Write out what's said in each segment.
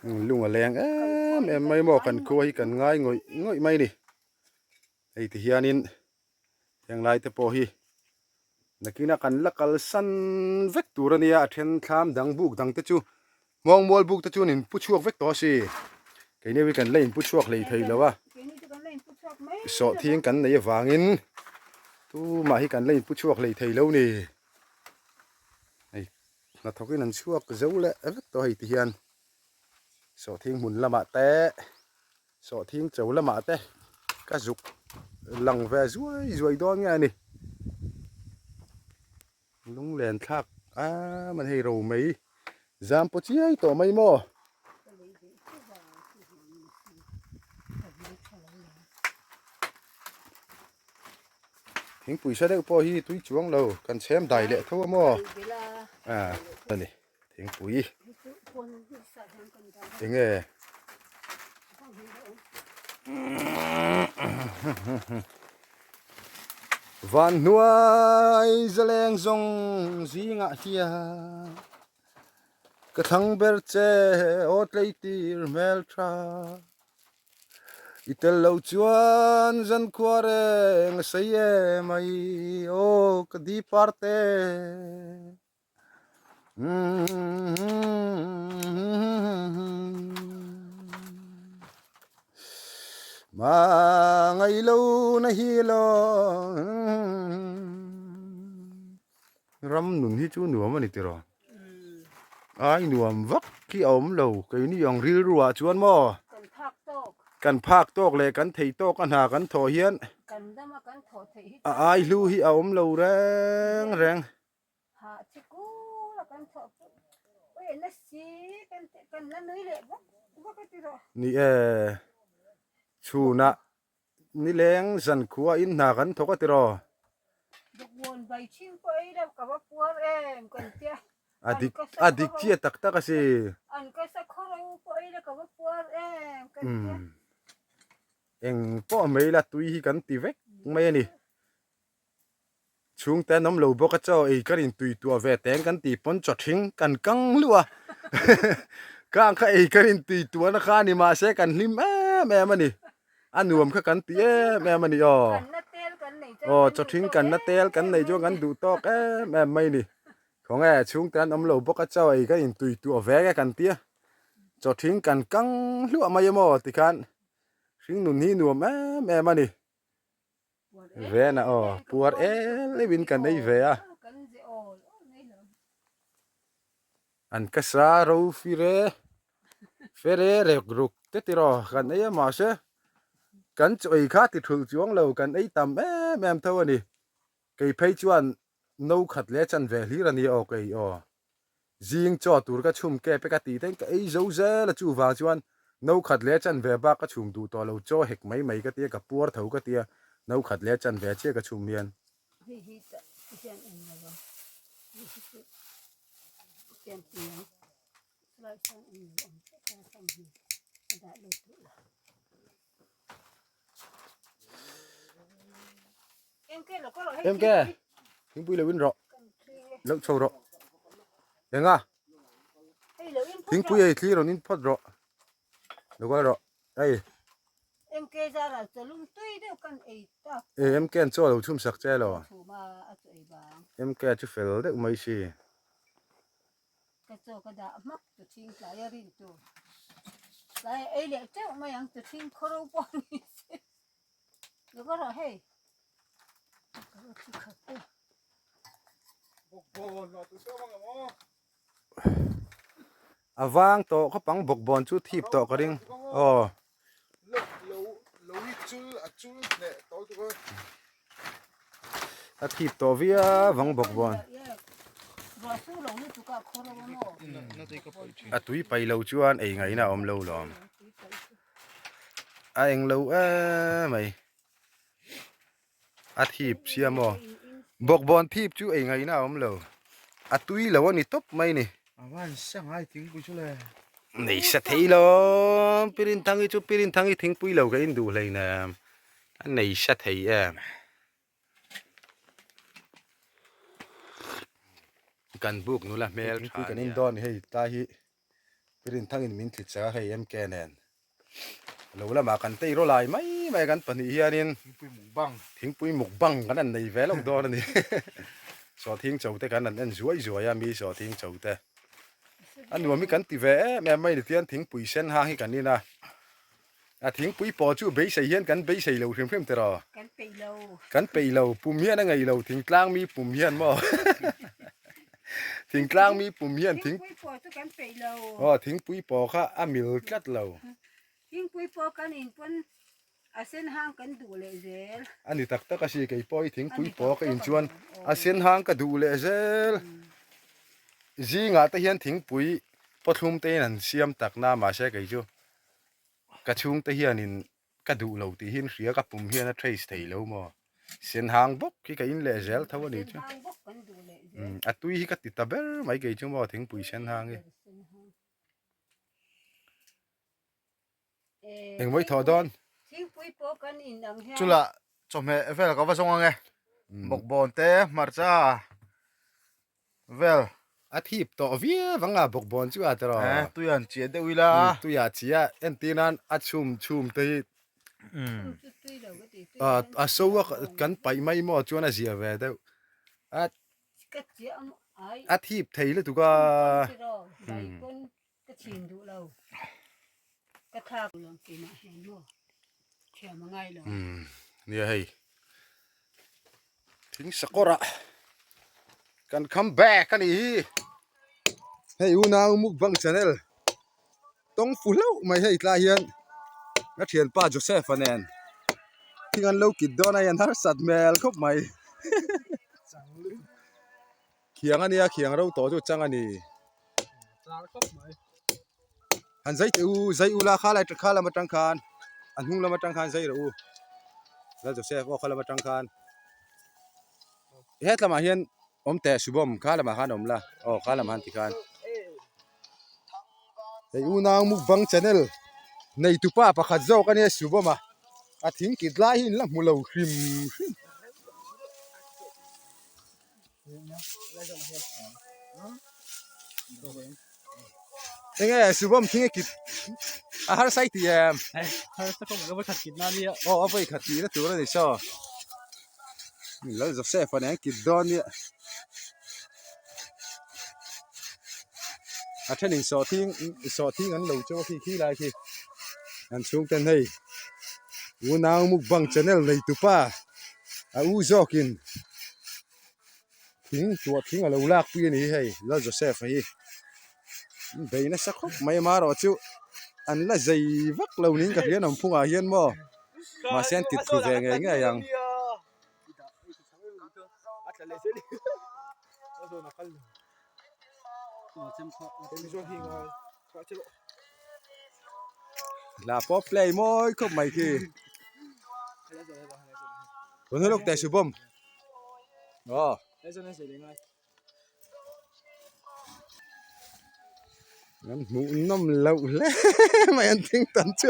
Lung a leng em em mai maw kan khua hi kan ngai ngawih ngawih mai a ni. Hei ti hianin heng lai te pawh hi nakina kan la kalsan vek tur a nia a then thlam dang buk dang te chu hmawngmual buk te chu an inpu chhuak vek tawh a si. Keini hi kan la inpu chhuak hlei thei lo a, sawhthing kan nei avangin tumah hi kan la inpu chhuak hlei thei lo ni. Hei hnathawkin an chhuak zo leh vek tawh hei ti hian sawhthing hmun lamah te sawhthing cho lamah te ka zuk lang ve zuai zuai dawn nge a ni. Lunglen thlak am an hei ro mai zam pawh chiai tawh mai maw. Thingpui sa deuh pawh hi tui chuang lo kan chhem dai leh tho a maw a ani thingpui enge van hnuai zaleng zawng zingah hian ka thlang ber che aw tleitir hmel tha. I tel lo chuan zankhua reng a sei em ai aw ka di par te. Ma ngai lo na hi lo ram nun hi chu nuam a ni tiraw. Ai nuam vak hi a awm lo keini ang rilru ah chuan maw Kan phak tawk. Kan phak tawk leh kan thei tawk a hna kan thawh hian Kan dama kan thawh theih hi a ai hlu hi a awm lo reng reng. Hah chi kul a kan thawh pawh pawh na si kan kan la nui leh vak vak a ti rawh. Ni e chhunah Nileng zankhua in hna kan thawk a tiraw? Bawkbawn bai thin pawh ei lo ka va puar em kan tia. A dik a dik chiah tak tak a si. An ka sa khaw ro pawh ei lo ka va puar em kan tia. Eng pawh mai la tui hi kan ti vek mai a ni. Chhungte an awm lo bawk a chaw ei ka rin tui tuah ve teng kan tih pawn chaw thing kan kang hluah a kang kha ei ka rin tui tuahna kha a ni mahse kan hlim em em a ni a nuam kha kan ti em em a ni aw aw chaw thing kan na tel kan nei chuan kan duh tawk em em mai a ni khawnge chhungte an awm lo bawk a chaw ei ka in tui tuah ve nge kan tia chaw thing kan kang hluah mai a maw tikhan hringnun hi nuam em em a ni. Vena aw puar el em in kan ei ve a. An ka sa ro fire fere rek ruk te tiraw kan ei a mahse kan chaw ei kha ti thulh chuang lo kan ei tam em em tho a ni. Kei phei chuan no khat leh chan ve hlir a ni aw kei aw. Zing chaw tur ka chhum kep e ka tih te ka ei zo zel a chuvang chuan no khat leh chan ve bak ka chhum duh tawh lo chaw hek mai mai ka tia ka puar tho ka tia no khat leh chan ve chiah ka chhum hian. Hei hi tah hian eng lo a hei hi chu hian ti ang helai hian eng lo awm tlat a sam hi a dah let duh lo. MK thingpui lo in rawh lo chho rawh enga thingpui ei thli rawn in phawt rawh lo kal rawh hei MK zara chalum tui deuh kan ei tak e MK an chaw lo chhum sak che lo MK chu fel deuh mai si Ka chaw ka dah hmak tu thing tlai a rin tur tlai a ei leh teuh mai ang tu thing khaw ro pawh a ni se lo va rawh hei ka rawt chu khat e. A vang tawh khawp ang bawkbawn chu thip tawh ka ring aw. A thip tawh viau vang bawk bawn. A tui pai lo chuan ei ngaihna a awm lo lawm. A eng lo em mai. A thip sia maw. Bawkbawn thip chu ei ngaihna a awm lo. A tui lo a ni tawp mai ni. Nei sa thei lo. Pirinthang hi chu Pirinthang hi thingpui lo ka in duh hleinem. A nei sa thei em. Kan buk nula hmel tha. Kan in dawn hei tlai hi. Rinthangin min thlit chak a hei MK nen lo lamah kan tei raw lai mai mai kan pahnih hianin thingpui mukbang thingpui mukbang kan han nei ve lawk dawn a ni sawhthing cho te kan han en zuai zuai a mi sawhthing cho te a nuam hi kan ti ve em em mai ni tian thingpui sen hang hi kan in a a thingpui pawh chu beisei hian kan beisei lo hrim hrim tiraw kan peih lo kan peih lo pum hian a ngaih lo thingtlang mi pum hian maw thingtlang mi pum hian thing thingpui pawh chu kan peih lo aw thingpui pawh kha a mil tlat lo thingpui pawh kan in pawn a sen hang kan duh leh zel a ni tak tak a si kei pawh hi thingpui pawh ka in chuan a sen hang ka duh leh zel zingah te hian thingpui pawthlum te in an siam tak na mahse kei chu ka chhungte hianin ka duh lo tih hi an hria ka pum hian a trace thei lo maw sen hang bawk hi ka in leh zel tho a ni chu a tui hi ka ti ta ber mai kei chu maw thingpui sen hang hi engmawih thawh dawn chula chawhmeh vel ka va zawng ang e bawkbawn te hmarcha vel. A thip tawh viau ang a bawkbawn chu a tiraw. Eh tui an chiah deuh ila. Tui a chiah entir nan a chhum chhum te hi a so a kan paih mai maw chuan a zia ve deuh a a thip thei lutuk a. Nia hei thing sakawr ah kan come back a nih hi hei unau mukbang channel tawng fu hlauh mai hei tlai hian ka thianpa Joseph a nen thing an lo kit dawn a hian harsat hmel khawp mai khiang a nia khiang ro tawh chu chang a ni han zai teh u zai ula kha lai kha lam atang khan a hnung lam atang khan zai rawh u lal Joseph aw kha lam atang khan he tlamah hian awm teh Subham kha lamah khan awm la aw kha lamah han ti khan hei unau mukbang channel nei tupa pakhat zawk a nia Subham a a thing kit lai hi in la hmu lo hrim hrim. Enge Subham thing a kit a harsa i ti em? Harsa kawng a vawikhat kit na nia. Aw a vawikhat tihna tur a ni saw. Lal Joseph a nen kit dawn nia. A thenin sawhthing sawhthing an lo chaw a khi khi lai khi an chhungten hei unau mukbang channel neitupa a u zawkin thing tuah thing a lo lak pui a ni hi hei Lal Joseph a hi bei nasa khawp mai amaherawh chu an la zei vak lo niin ka hria an awm phungah hian maw mahse an tit thlu ve ngei ngei ang. Hla pawh play mawi khawp mai khi tuna lawk teh Shubham aw an hmuh nawm loh hle mai an thing tam chu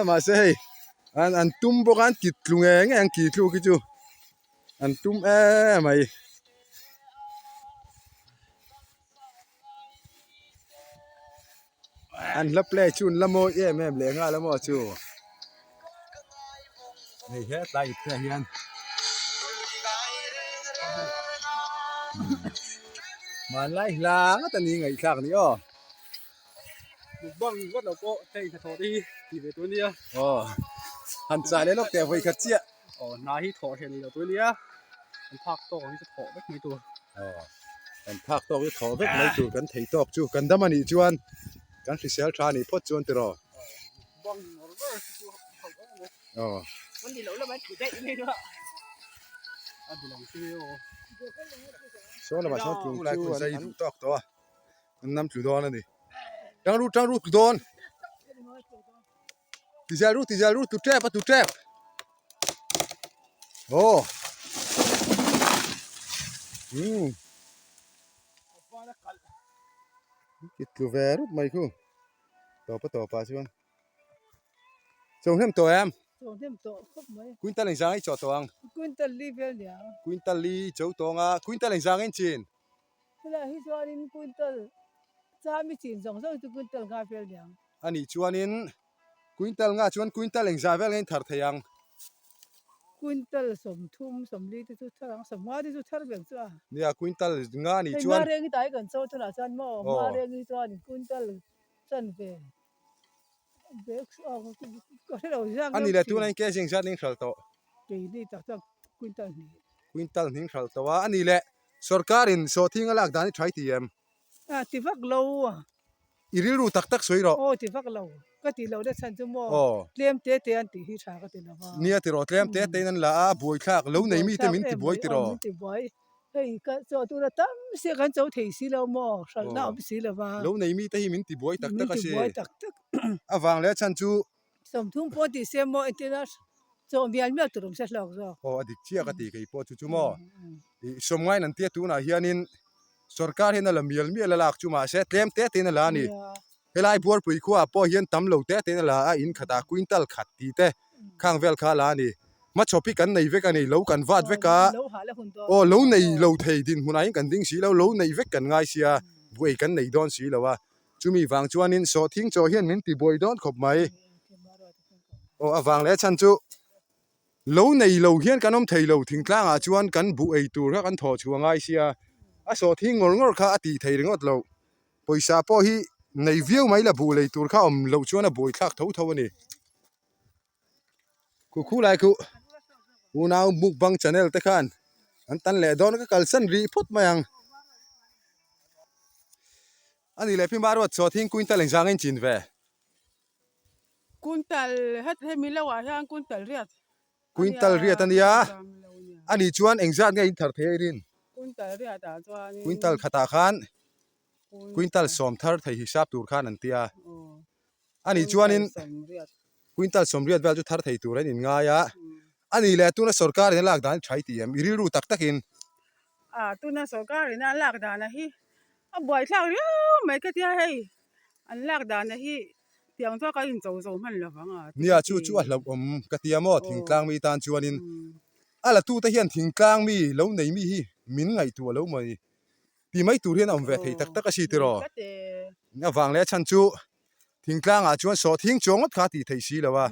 mahse hei an tum bawk a an ti tlu nge nge ang ki tlu khi chu. An tum em mai. An hla play chu an la mawi em em leh nghal a maw chu. Hei hetlai ip te ah hian hmanlai hla ngawt a ni ngaihthlak ni aw. Mukbang vat lo pawh hei hnathawh te hi ti ve tur a nia. Aw han chah leh lawk teh vawi khat chiah. Aw hna hi thawh hreh ni lo tur a nia kan phak tawk ang hi chu thawh vek mai tur. Aw kan phak tawk hi thawh vek mai tur kan thei tawk chu kan dam a nih chuan kan hrisel tha a nih phawt chuan tiraw. Mukbang ngawr ngawr hi chu thawh vek a ni. Aw. Kan ni loh lamah thu daih mai a. A duh lo chu aw. Saw lamah sawn tlung chu an zai duh tawk tawh a. An nam tlu dawn a ni. Tang ru tang ru tlu dawn. Ti zel ru ti zel ru tlu tep a tlu tep. Aw. Hmm. Ti tlu ve rup mai khu. Tawpa tawpa chuan. Chaw hnem tawh em? Chaw hnem tawh khawp mai. Quintal engzang i chaw tawh ang? Quintal li vel nia. Quintal li chaw tawng a. Quintal engzang in chin? Helaiah hi chuanin quintal chami chin zawng zawng chu quintal nga vel niang. A nih chuanin quintal nga chuan quintal engzah vel nge in thar thei ang? Quintal 30, 40 te chu thar ang, 50 te chu thar vek chu a. Nia, quintal nga nih chuan. Hei Hmareng hi tai kan cho tunah chuan maw, Hmareng hi chuan quintal chanve bag ka hre lo zak A nih leh tunah in kg engzat ning hralh tawh? Keini tak chuan quintal hnih. Quintal hning hralh tawh a, a nih leh Sorkarin sawhthing a lak dan i tha i ti em? A ti vak lo. I rilru tak tak sawi rawh. Aw ti vak lo. Ka ti lo na chhan chu maw tlem te te an tih hi tha ka ti lo va. Nia ti rawh tlem te te in an la a, buaithlak lo nei mite min ti buai ti rawh. Min ti buai. Hei ka chaw tura tam sia kan cho thei si lo maw hralhna awm si lo va. Lo nei mite hi min ti buai tak tak a si. Min ti buai tak tak. A vang leh a chhan chu 30 pawh tih se maw entir a chaw mial mial tur awm se hlawk zawk. Aw a dik chiah ka ti kei pawh chu chu maw ih sawmngain an tia tunah hianin sorkar hian a la mial mial a lak chu mahse tlem te tein a la a ni. Helai Buarpui khuaah pawh hian tam lo te tein a la a in khatah quintal khat tih te khang vel kha a la a ni. Hmachhawp hi kan nei vek a ni lo kan vat vek a aw lo nei lo thei dinhmunah hian kan ding si lo lo nei vek kan ngai sia buai kan nei dawn si lo a. Chumi vang chuanin sawhthing chaw hian min ti buai dawn khawp mai. Aw a vang leh chhan chu lo nei lo hian kan awm thei lo thingtlangah chuan kan buh ei tur kha kan thawh chhuah ngai sia a sawhthing ngawr ngawr kha a tih thei ringawt lo. Pawisa pawh hi nei viau mai la buh lei tur kha awm loh chuan a buaithlak tho tho a ni. Khu khu lai khu unau mukbang channel te khan an tan leh dawn ka kalsan rih phawt mai ang. A nih leh Phimba ruat chaw thing quintal engzah nge in chin ve? Quintal het hemi lo ah hian quintal riat. Quintal riat a nia. A nih chuan engzat nge in thar thei a i rin? Quintal riat ah chuan in. Quintal khatah khan quintal sawm thar thei hisap tur khan an tia. A nih chuanin quintal sawmriat vel chu thar thei tur an inngai a, a nih leh tuna sorkarin a lak dan hi tha i ti em? I rilru tak takin. A, tuna sorkarin a lak dana hi a buaithlak riau mai ka tia hei, an lak dana hi tiang chuan ka incho zo hman lo vang a. Nia, chu chu a hlauhawm ka tia maw thingtlang mi tan chuanin a la tute hian thingtlang mi lo nei mi hi min ngaihtuah lo mai. Ti mai tur hian a awm ve thei tak tak a si tiraw? A vang leh a chhan chu thingtlangah chuan sawhthing chuang ngawt kha a tih theih si lo a,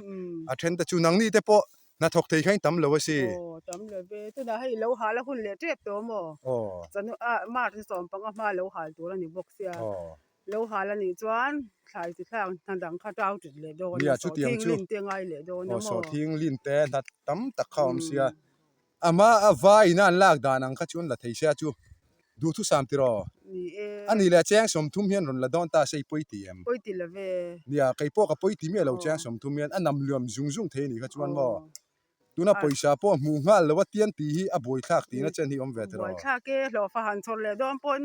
a then te chu nangni te pawh hnathawk thei kha in tam lo a si. Aw tam lo ve, tunah hei lo hal a hun leh tep tawh maw? Aw. Chanu ah March ni 15 hma lo hal tur a ni bawk sia. Aw. Lo hal a nih chuan thlai chi thlak hna dang kha tau tit leh dawn a, Nia chutiang sawhthing chu. lin te ngai leh dawn a Aw maw? sawhthing lin te hna tam tak kha a awm sia. Ama a vai ina an lak dan ang kha chuan la thei sia chu duhthusam tiraw? Ni e. A nih leh cheng 30 hian rawn la dawn ta se i pawi ti em? Pawi ti lo ve. Nia, kei pawh ka pawi ti miah lo cheng 30 hian a nam liam zung zung thei a nih kha chuan maw? Tuna pawisa pawh hmuh nghal lo a tian tih hi a buaithlak tihna chen hi awm ve tiraw? Buaithlak e, hlawhfa han chhawr leh dawn pawn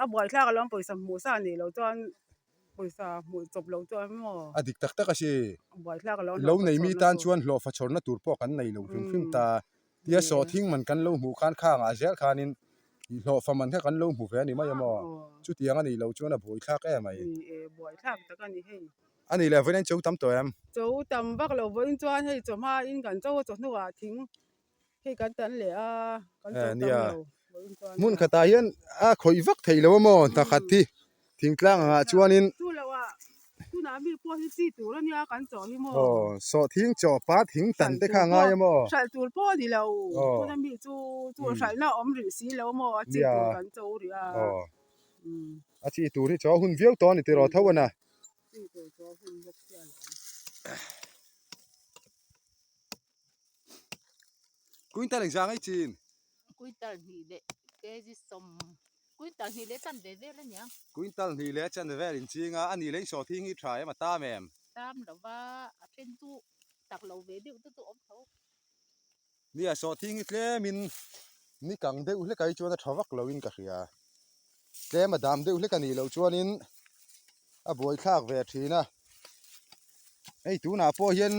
a buaithlak alawm pawisa hmuh sa nih loh chuan Pawisa hmuh chawp loh chuan maw? A dik tak tak a si. Buaithlak alo Lo nei mi tan chuan hlawhfa chhawrna tur pawh kan nei lo hrim hrim ta. Tia sawhthing man kan lo hmuh khan khangah zel khanin hlawhfa man kha kan lo hmu ve a ni mai a maw? Chutiang a nih loh chuan a buaithlak em mai. Ni e, buaithlak tak a ni hei. A nih leh vawiin cho tam tawh em? Cho tam vak lo vawiin chuan hei chawhma in kan cho a chawhnuah thing Hei kan tan leh a, kan cho tam lo. Hmun khatah hian a khawih vak thei lo a maw hna khat hi thingtlang angah chuanin. Chu lo a, tunah mi pawh hi chi tur a nia kan chawh hi maw. Aw, sawhthing chaw pa thing tan te kha a ngai a maw. Hralh tur pawh a ni lo, tuna mi chu chu hralhna a awm rih si lo maw a chi tur kan cho rih a. Aw, a chi tur hi chaw hun viau tawh a ni tiraw tho a na. Chi tur chaw hun bawk sia lo. Quintal engzah ngei chin? Quintal hnih leh kg sawm quintal hnih leh chanve vel a nia. Quintal hnih leh chanve vel in ching a, a nih leh in sawhthing hi tha em a tam em? Tam lo va, a then chu tak lo ve deuh te chu awm tho. Nia sawhthing hi tlem in ni kang deuh hlek ai chuan a tha vak lo in ka hria. Tlem a dam deuh hlek a nih loh chuan in a buaithlak ve thin a. Hei tunah pawh hian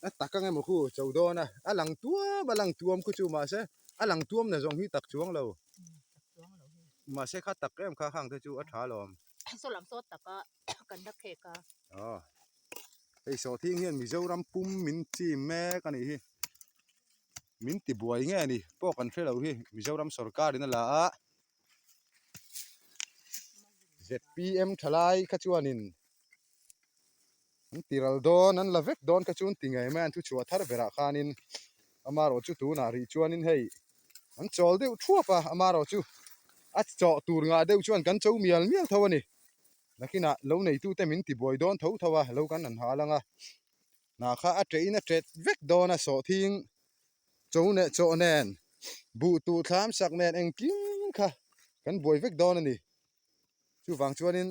a tak ang emaw khu cho dawn a, a lang tuam a lang tuam khu chu mahse a lang tuam na zawng hi tak chuang lo. Mahse kha tak em kha khang te chu a tha alawm. Saw lam saw tak a kan la khek a. Aw hei sawhthing hian Mizoram pum min chim mek a nih hi. Min ti buai nge a ni pawh kan hre lo hi Mizoram sorkar in a la a. ZPM thalai kha chuanin an ti ral dawn an la vek dawn kha chu an ti ngei mai a an thu chhuah thar berah khanin amaherawh chu tunah rih chuanin hei an chawl deuh thuap a amaherawh chu a chawh tur ngah deuh chuan kan cho mial mial tho a ni nakinah lo neitute min ti buai dawn tho tho a lo kan han hal ang a hna kha a ṭeh in a ṭet vek dawn a sawhthing cho neh chawh nen buh tuh thlam sak nen engkim kha kan buai vek dawn a ni. Chuvang chuanin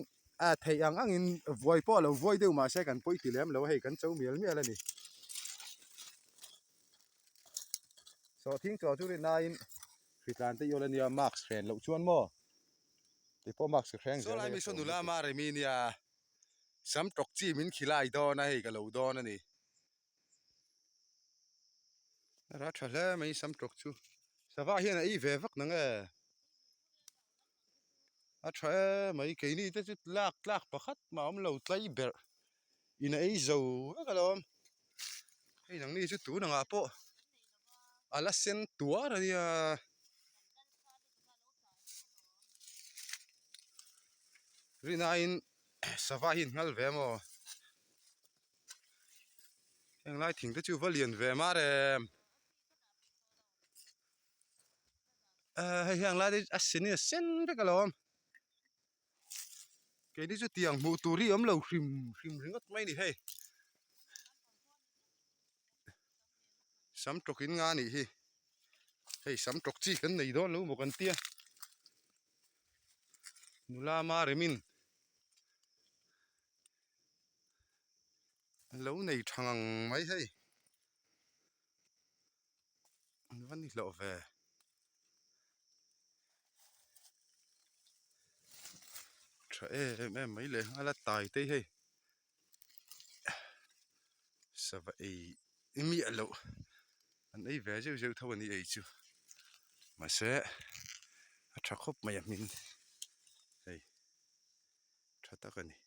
a theih ang angin vuai pawh a lo vuai deuh mahse kan pawi ti lem lo a hei kan cho mial mial a ni. Sawhthing chaw chu rinaiin hritlan te i awl a nia mask hren loh chuan maw kei pawh mask ka hreng zel a. Saw lai mi saw nula Maremi nia sam tawk chi min khilai dawn a hei ka lo dawn a ni. A rah tha hle mai sam tawk chu sava hian a ei ve vak nang e a tha emai keini te chu lak tlak pakhat mah a awm lo tlai berh in a ei zo vek alawm hei nangni chu tun angah pawh a la sen tuar a nia rinaiin sava hi an nghal ve maw. Heng lai thing te chu va lian ve mar em eh hei heng lai te a sen in a sen vek alawm keini chu tiang hmuh tur hi a awm lo hrim hrim ringawt mai a ni hei sam tawk in nga a nih hi hei sam tawk chi kan nei dawn lo maw kan tia nula Maremin. Lo nei tha ngang mai hei an va ni hlauh ve tha em em mai leh nghal a tai te hi hei sava ei miah loh an ei ve zeuh zeuh tho a ni ei chu mahse a tha khawp mai a hmin hei tha tak a ni.